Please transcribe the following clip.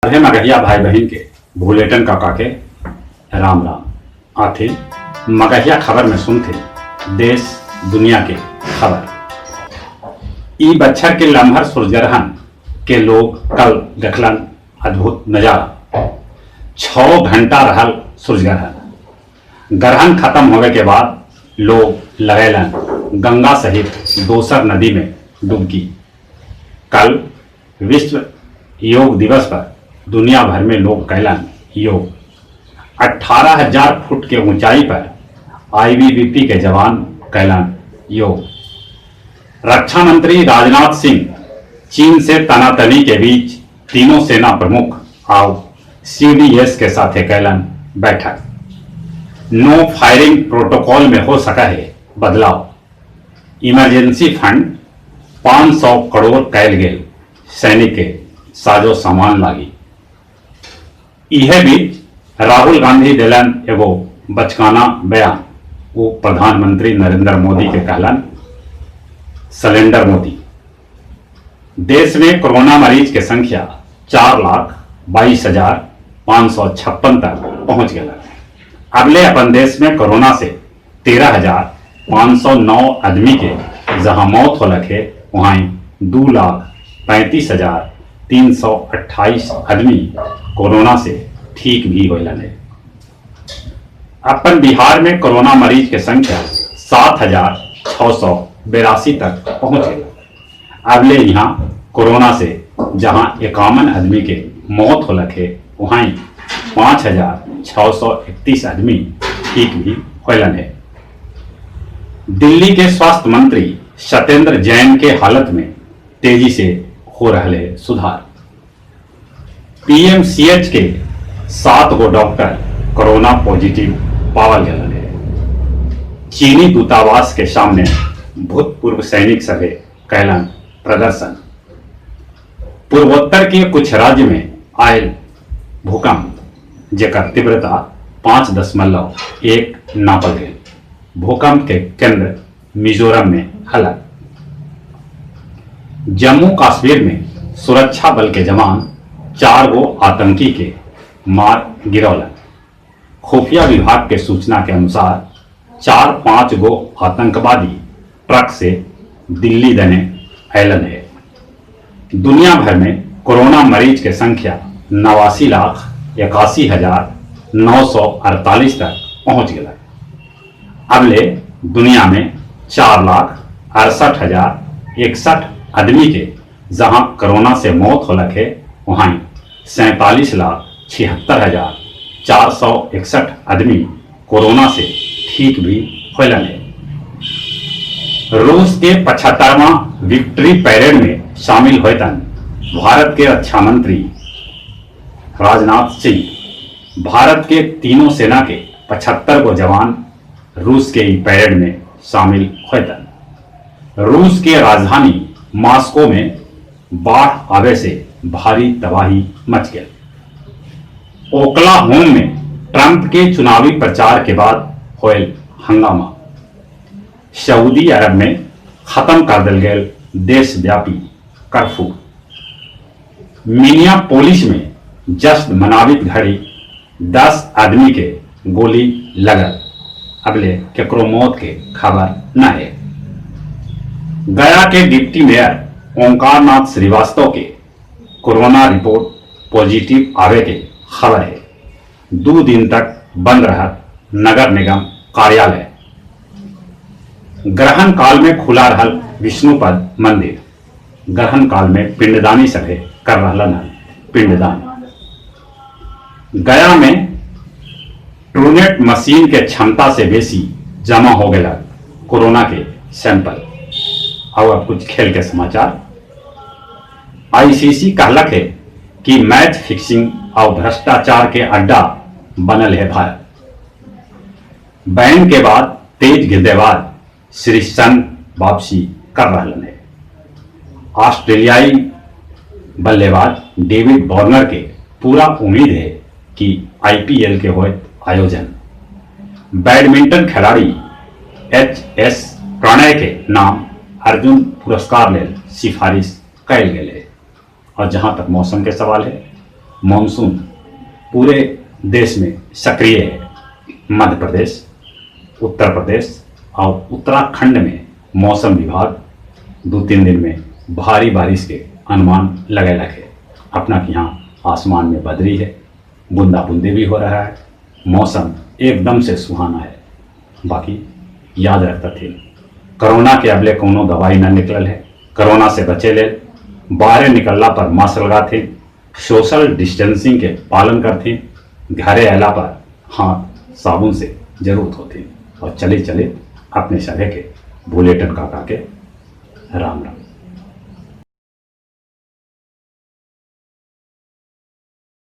सभे मगहिया भाई बहिन के भूलेटन काका के राम राम। आथे मगहिया खबर में सुनथे देश दुनिया के खबर। ई बच्छर के लम्हर सूर्यग्रहण के लोग कल देखलन अद्भुत नजारा। 6 घंटा रहल सूर्यग्रहण। ग्रहण खत्म होवे के बाद लोग लगैलन गंगा सहित दोसर नदी में डुबकी। कल विश्व योग दिवस पर दुनिया भर में लोग कैलन योग। 18,000 फुट के ऊंचाई पर आईबीबीपी के जवान कैलन योग। रक्षा मंत्री राजनाथ सिंह चीन से तनातनी के बीच तीनों सेना प्रमुख आउ सीडीएस के साथे कैलन बैठक। नो फायरिंग प्रोटोकॉल में हो सका है बदलाव। इमरजेंसी फंड 500 करोड़ कैल गेल सैनिक के साजो सामान लागी। इहे बीच राहुल गांधी देलन एगो बचकाना बयान। वो प्रधानमंत्री नरेंद्र मोदी के कहलन सिलेंडर मोदी। देश में कोरोना मरीज के संख्या 4,22,556 तक पहुंच गया। अबले अपन देश में कोरोना से 13,509 आदमी के जहां मौत होलक है, वहां 2,35,328 आदमी कोरोना से ठीक भी होलन है। अपन बिहार में कोरोना मरीज के संख्या 7,682 तक पहुंच गई। अबले यहाँ कोरोना से जहां 51 आदमी के मौत होलक है, वहां 5,631 आदमी ठीक भी होलन है। दिल्ली के स्वास्थ्य मंत्री सत्येंद्र जैन के हालत में तेजी से हो रहे सुधार। पीएमसीएच के 7 गो डॉक्टर कोरोना पॉजिटिव पावल गए है। चीनी दूतावास के सामने भूतपूर्व सैनिक सभे कैलन प्रदर्शन। पूर्वोत्तर के कुछ राज्य में आयल भूकंप जेकर तीव्रता 5.1 नापल गए। भूकंप के केंद्र मिजोरम में हला। जम्मू कश्मीर में सुरक्षा बल के जवान 4 गो आतंकी के मार गिरौलन। खुफिया विभाग के सूचना के अनुसार 4-5 गो आतंकवादी ट्रक से दिल्ली दने ऐलन है। दुनिया भर में कोरोना मरीज के संख्या 89,81,948 तक पहुंच गया। अबले दुनिया में 4,68,061 आदमी के जहां कोरोना से मौत होलक है, वहां 47,76,461 आदमी कोरोना से ठीक भी होलन है। रूस के 75वां विक्ट्री परेड में शामिल होतन भारत के रक्षा मंत्री राजनाथ सिंह। भारत के तीनों सेना के 75 गो जवान रूस के परेड में शामिल होतन। रूस के राजधानी मास्को में बाढ़ आवे से भारी तबाही मच गई। ओक्लाहोमा में ट्रंप के चुनावी प्रचार के बाद होयल हंगामा। सऊदी अरब में खत्म कर दिल गए देशव्यापी कर्फ्यू। मिनियापोलिस में जश्न मनावित घड़ी 10 आदमी के गोली लगल। अबले केकरो मौत के खबर न है। गया के डिप्टी मेयर ओंकारनाथ श्रीवास्तव के कोरोना रिपोर्ट पॉजिटिव आवे के खबर है। 2 दिन तक बंद रहा नगर निगम कार्यालय। ग्रहण काल में खुला रहल विष्णुपद मंदिर। ग्रहण काल में पिंडदानी सभे कर रहलन पिंडदान। गया में ट्रूनेट मशीन के क्षमता से बेसी जमा हो गया कोरोना के सैंपल। और अब कुछ खेल के समाचार। आईसीसी कहलक है कि मैच फिक्सिंग और भ्रष्टाचार के अड्डा बनल है भारत। बैन के बाद तेज गेंदेबाज श्रीसंत वापसी कर रहा है। ऑस्ट्रेलियाई बल्लेबाज डेविड वार्नर के पूरा उम्मीद है कि आईपीएल के होए आयोजन। बैडमिंटन खिलाड़ी एच एस प्रणय के नाम अर्जुन पुरस्कार लेल सिफारिश कैल गेल है। और जहां तक मौसम के सवाल है, मानसून पूरे देश में सक्रिय है। मध्य प्रदेश, उत्तर प्रदेश और उत्तराखंड में मौसम विभाग 2-3 दिन में भारी बारिश के अनुमान लगैलक है। अपना के यहाँ आसमान में बदरी है, बूंदा बूंदी भी हो रहा है, मौसम एकदम से सुहाना है। बाकी याद रखता थे, कोरोना के अबले कोनो दवाई न निकलल है। कोरोना से बचे ले बाहर निकलला पर मास्क लगाथे, सोशल डिस्टेंसिंग के पालन करते, घरे अला पर हाथ साबुन से जरूर धोते और चले चले अपने सभे के बुलेटिन काका के राम राम।